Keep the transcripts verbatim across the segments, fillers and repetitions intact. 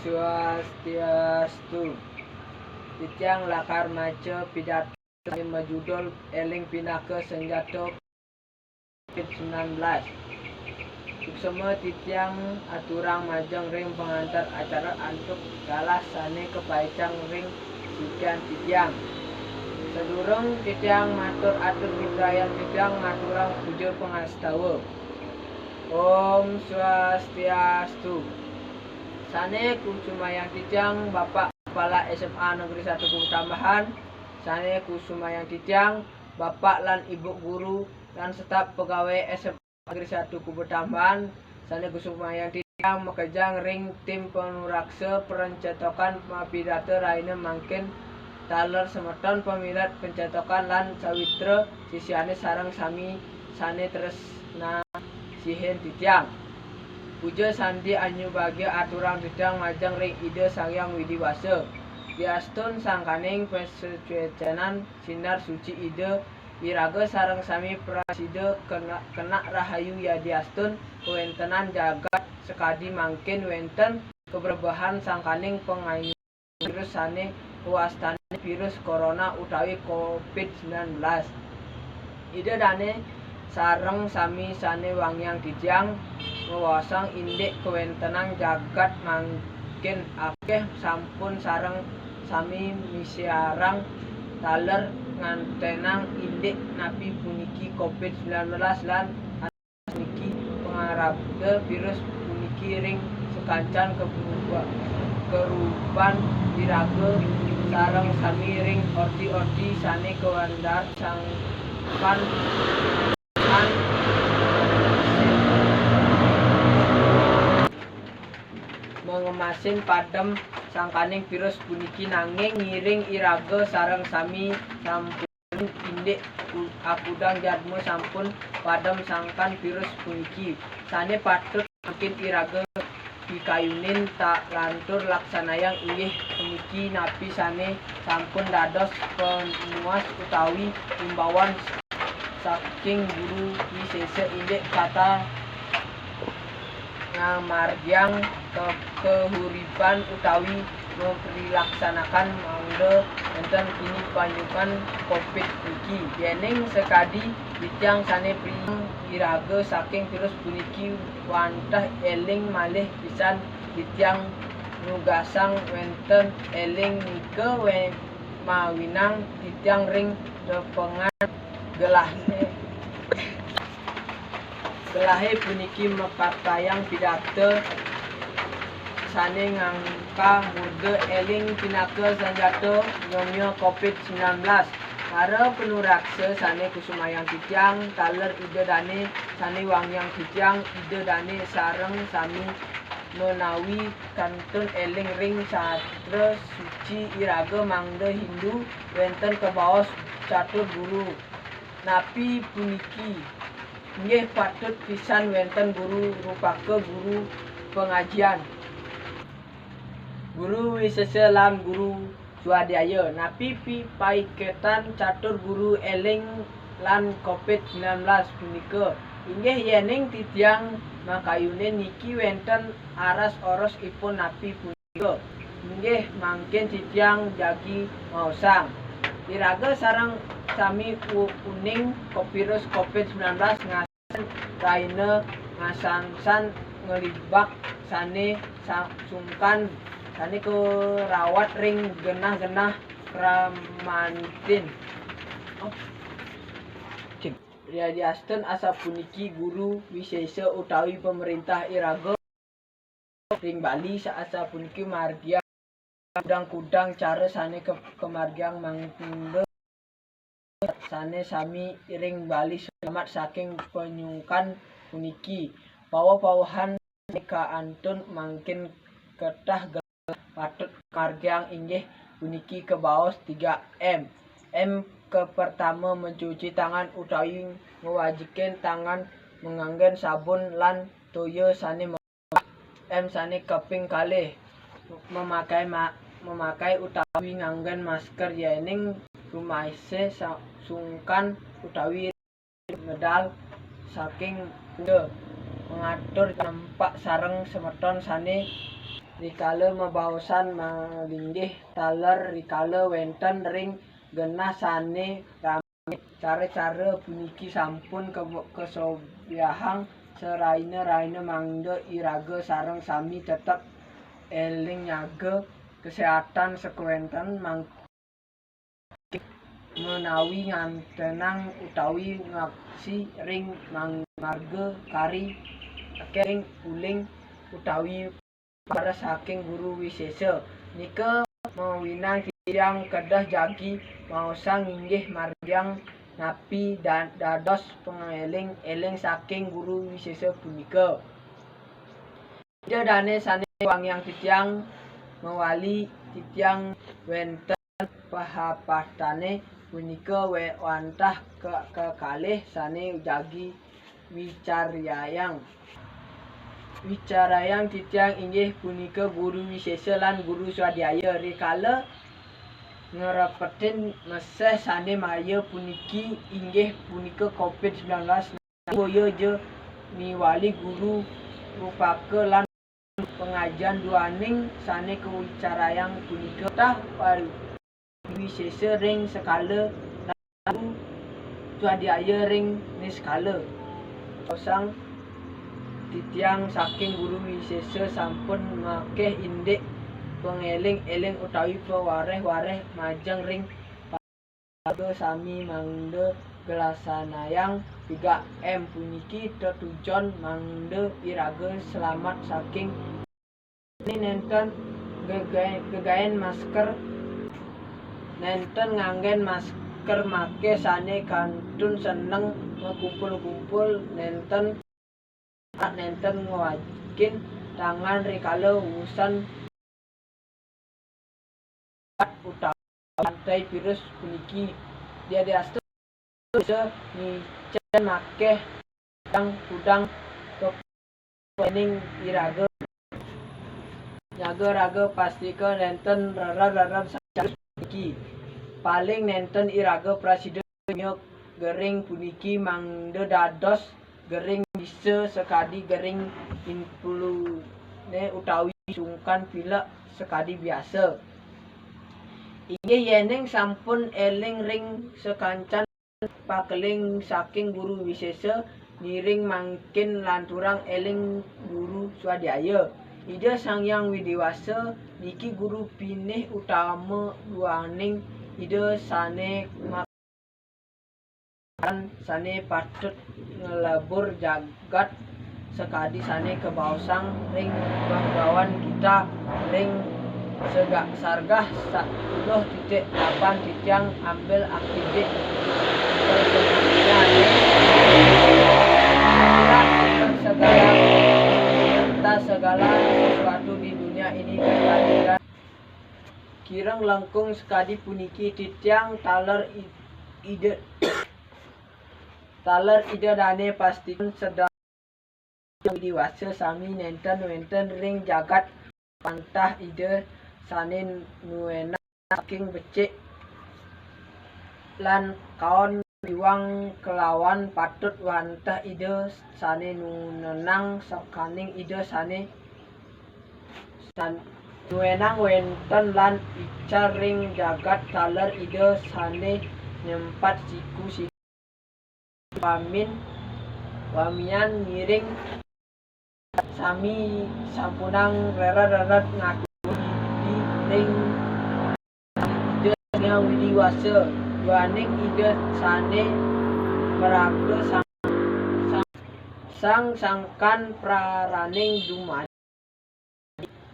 Swastiastu. Titiang lakar maca pidato sane majudul Eling Pinaka Sanjata covid sembilan belas. Suksma titiang aturang majeng ring pangantar acara antuk galah sane kapaicang ring sikian titiang. Sadurung titiang matur atur pitrayan, titiang ngaturang puja pangastawa. Om Swastiastu. Sane kusumayang titiang Bapak Kepala S M A Negeri Satu Kubutambahan, sane kusumayang titiang Bapak lan Ibu Guru lan staf pegawai S M A Negeri Satu Kubutambahan, sane kusumayang titiang makejang ring tim panuraksa pencetokan pidato rahina mangkin taler semeton pamilet pencetokan lan sawitra sisiane sareng sami sane tresna sihin titiang. Puja santi anyubagia aturang titiang majeng ring Ida Sang Hyang Widi Wasa. Diastun sangkaning pasucenan sinar suci Ida, iraga sareng sami prasida kena, kena rahayu yadiastun kawentenan jagat sakadi mangkin wenten kabrebehan sangkaning pangayu virus sane kawastane virus corona utawi covid sembilan belas. Ida dane sareng sami sane wangiang titiang mawaosang indik kawentenan jagat mangkin akeh sampun sareng sami misiarang taler ngantenang indik napi puniki covid sembilan belas lan niki pangarabda virus puniki ring sakancan keruba-, keruban iraga sareng sami ring orti-orti sane kawandar sangkan mangemasin padem sangkaning virus puniki, nanging ngiring iraga sareng sami sampun indik akudang jadma sampun padem sangkan virus puniki. Sane patut mangkin iraga pikayunin tak lantur laksanayang inggih puniki napi sane sampun dados panuas utawi imbauan saking Guru Wisesa indik tata ngamargiang ke-, kahuripan utawi mrilaksanakan mangda wenten kini panyukan covid niki. Yening sakadi titiang sane priang iraga saking virus puniki wantah eling malih pisan titiang nugasang wenten eling nika we-, mawinang titiang ring tepengan gelahne. Gelahe puniki mapartayang pidarta sane ngangka murda eling pinaka sanjata nyomya covid sembilan belas. Para panuraksa sane kusumayang titiang, taler Ida Dane sane wangiang titiang, Ida Dane sareng sami menawi kantun eling ring sastra suci iraga mangda Hindu wenten kabaos catur guru. Napi puniki? Inggih patut pisan wenten guru rupaka guru pangajian. Guru Wisesa lan Guru Swadhyaya. Napi pi-, paiketan catur guru eling lan covid sembilan belas punika? Inggih yening titiang makayunin niki wenten aras orosipun napi punika? Inggih mangkin titiang jagi maosang. Iraga sareng sami u-, uning ko-, virus covid sembilan belas ngas-, raina ngasansan nglibak sane sa-, sungkan sane karawat ring genah-genah kramantin. Oh. Cing. Yadiastun asapuniki guru wisesa utawi pamarentah iraga ring Bali sa-, asapuniki margiang kudang-kudang cara sane ke-, kamargiang mangda sane sami ring Bali selamat saking panyungkan puniki. Pawa-pawahan sane kaantun mangkin ketah gelah patut kamargiang inggih puniki kabaos tiga M. M kapertama mencuci tangan utawi ngwajikin tangan manganggen sabun lan toya sane M sane kaping kalih, memakai ma-, memakai utawi nganggen masker yening rumaise sa-, sungkan utawi medal saking puja, mengatur nempak sareng semeton sane rikala mabaosan malinggih taler rikala wénten ring genah sané ramé. Cara-cara puniki sampun ke-, kasobyahang saraina-raina mangda iraga sareng sami tetep éling nyaga kaséhatan sakéwanten mang-, menawi ngantenang utawi ngaksi ring mang-, marga kari, éling uling utawi pares saking Guru Wisésa. Nika mawinan titiang kedah jagi maosang inggih margiang napi da-, dados pangéling-éling saking Guru Wisésa punika. Ida dané sané wangiang titiang mawali titiang wénten pahapatané punika wé-, wantah ke-, kekalih sané jagi wicarayang. Wicarayang titiang inggih punika Guru Wisésa lan Guru Swadhyaya. Rikala ngrepetin meséh sané maya puniki inggih punika covid sembilan belas, boya ja miwali guru rupaka lan pangajian duaning sané kawicarayang punika tah pari-, wisésa ring sekala, lalu swadhyaya ring niskala. Osang titiang saking Guru Wisésa sampun makéh indik pangéling-éling utawi pawaréh-waréh majeng ring raga sami mangda galaksanayang tiga M puniki tetujon mangda iraga selamat saking ini nénten gegaé-, gegaén masker, nénten nganggén masker maké sané kantun seneng makumpul-kumpul, nénten nénten ngwajikin tangan rikala usan utawi anti virus puniki. Diadiasta bisa ngicén makéh kudang-kudang kepening iraga. Nyaga raga pastika nénten rered-rered saking puniki. Paling nénten iraga prasida nyuk gering puniki mangda dados gering bisa sakadi gering influénsa utawi sungkan pilek sakadi biasa. Inggih yéning sampun éling ring sakancan pakeling saking Guru Wisésa ngiring mangkin lanturang éling Guru Swadhyaya. Ida Sang Hyang Widi Wasa niki guru pinih utama duaning Ida sané ma-, sané patut nglebur jagat sakadi sané kabaosang ring Bhagawan Gita ring sega-, sargah sapuluh titik delapan titiang ambil akidik perkenalan segala, serta segala sesuatu di dunia ini terjadi dan kirang langkung sakadi puniki titiang taler i-, ida, taler Ida Dané pastikan sedaya Widi Wasa sami nénten wénten ring jagat wantah Ida sané nuénang saking becik lan kaon iwang kelawan patut wantah Ida sané nuénang sakaning Ida sané san-, nuénang wénten lan ical ring jagat taler Ida sané nyempat siku sida wamin wamian ngiring sami sampunang rered-rered ngaturi diri ring Ida Sang Hyang Widi Wasa, duaning Ida sané maraga sang, sang, sang sangkan praraning dumadi.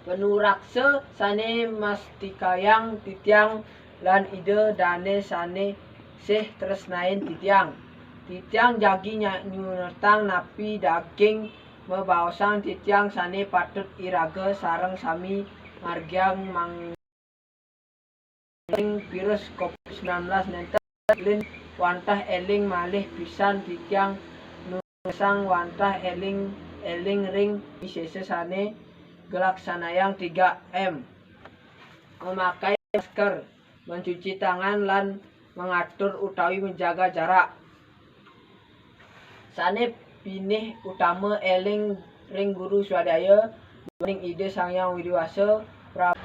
Panuraksa sané mastikayang titiang lan Ida Dané sané sih tresnain titiang. Titiang jagi nya-, nyunatang napi daging mabaosang titiang sané patut iraga sareng sami margiang mang-, ring virus covid sembilan belas nénten lin wantah éling malih pisan titiang nuénang wantah éling-éling ring wisésa sané galaksanayang tiga M, memakai masker, mencuci tangan, lan mengatur utawi menjaga jarak. Sané pinih utama éling ring Guru Swadhyaya, Ning Ida Sang Hyang Widi Wasa, Pra-,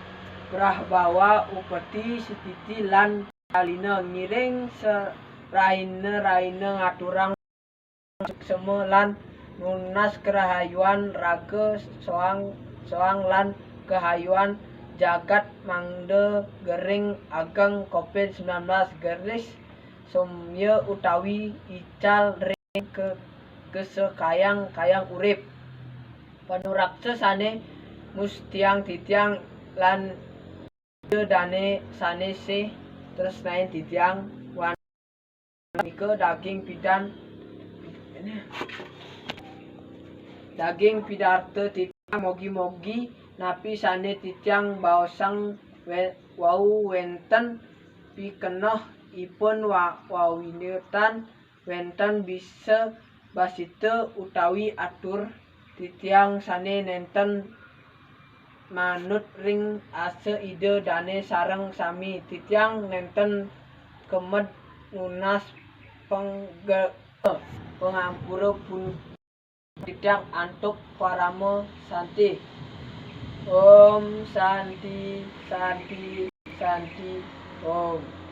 Prahbawa, Upeti, Sititi, lan Kalina, ngiring serahina-rahina ngaturang suksema lan nunas kerahayuan raga soang, soang lan kahayuan jagat mangda gering ageng covid sembilan belas geris somya utawi ical ring ke-, kesekayang-kayang urip. Panuraksa sane mustiang titiang lan Ida dane sane sih tresnain titiang, wan nika daging pidan, daging pidarta titiang, mogi-mogi napi sane titiang baosang we-, wau wenten pikeneh ipun wa-, wawinetan wenten bisa basita utawi atur titiang sane nenten manut ring asa Ida dane sareng sami. Titiang nenten kemed nunas pengge-, pangampura pun titiang antuk parama santi. Om Santi, Santi, Santi, Om.